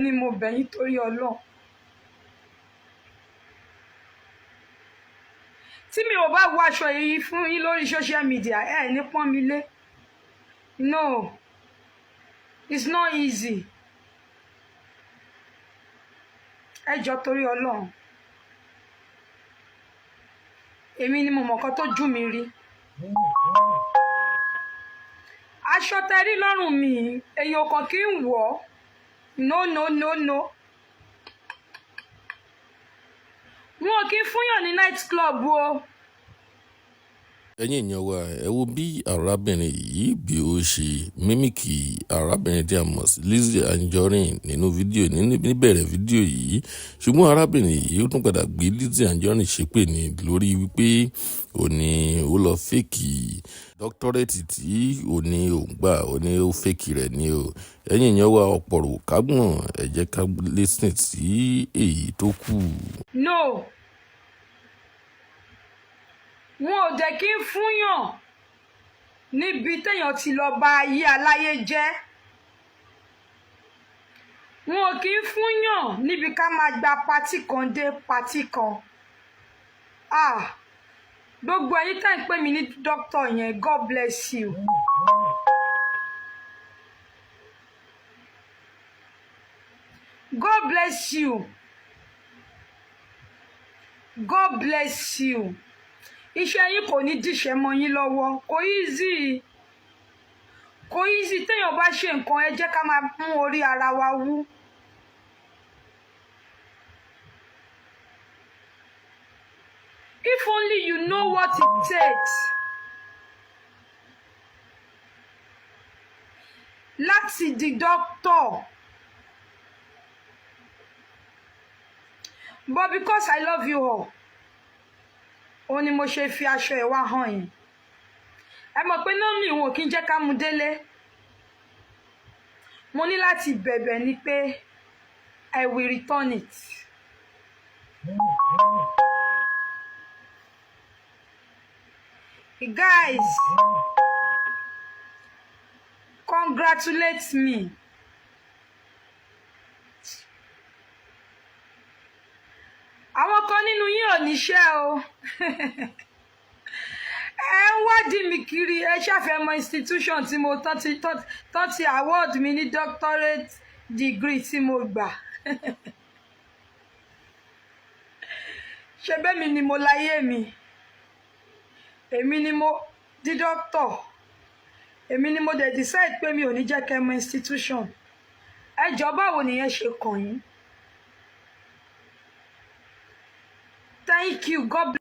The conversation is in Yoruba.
Ni mo bẹ̀ yín torí Ọlọ́run. Tí mi ò bá wọ aṣọ yìí fún yín lórí social media, ẹ ní pọ́n mi lé. No, it's not easy. Ẹ jọ, torí Ọlọ́run, èmi ni mo mọ̀ nǹkan tó jú mi rí. Aṣọ tẹ rí lọ́rùn mi, èèyàn kan kì í wọ̀ ọ́. No, no, no, no, wọn kì í fúnyàn ní night club o. Ẹ̀yin èèyàn wa, ẹ wo bí arábìnrin yìí bí ó ṣe mimic arábìnrin tí a mọ̀ sí Lizzy Anjorin nínú fídíò, níbẹ̀rẹ̀ fídíò yìí. Ṣùgbọ́n arábìnrin yìí, ó tún padà gbé Lizzy Anjorin ṣépè ní lórí wípé ó ní ó lọ fake doctorate tí ó ní òun gbà, ó ní ó fake rẹ̀ ní o. Ẹ̀yin èèyàn wa, ọ̀pọ̀rọ̀ kágbọ̀n, ẹ jẹ́ ká listen sí èyí tó kù. No, wọn ò dẹ̀ kí ń fúnyàn níbi téèyàn ti lọ bá ayé aláyé jẹ́. Wọn ò kí ń fúnyàn níbi ká máa gba party kan dé party kan. Ah, gbogbo ẹ̀yin tẹ́ ń pè mí ní dókítà yẹn, God bless you. God bless you. God bless you. Iṣẹ́ yín kò ní díṣẹ́ mọ́ yín lọ́wọ́. Kò easy, kò easy. Téèyàn bá ṣe nǹkan, ẹ jẹ́ ká máa mú orí ara wa wú. If only you know what it takes láti di doctor. But because I love you all, òun ni mo ṣe fi aṣọ ẹ̀ wá hàn yín. Ẹ mọ̀ pé náà mi ìwọ̀n kí n jẹ́ ká mú délé. Mo ní láti bẹ̀bẹ̀ ni pé I will return it. Guys, congratulate me. Àwọn kan nínú yín ò níṣẹ́ o. Ẹ ń wádìí mi kiri, ẹ ṣàfẹ́ mọ institution tí mo tán ti award mi ní doctorate degree tí mo gbà. Ṣe bẹ́ẹ̀ mi ni mo láyé mi, èmi ni mo di doctor, èmi ni mo dẹ̀ decide pé mi ò ní jẹ́ kẹ́ mọ institution. Ẹ jọ, báwo nìyẹn ṣe kàn yín? Thank you. God bless.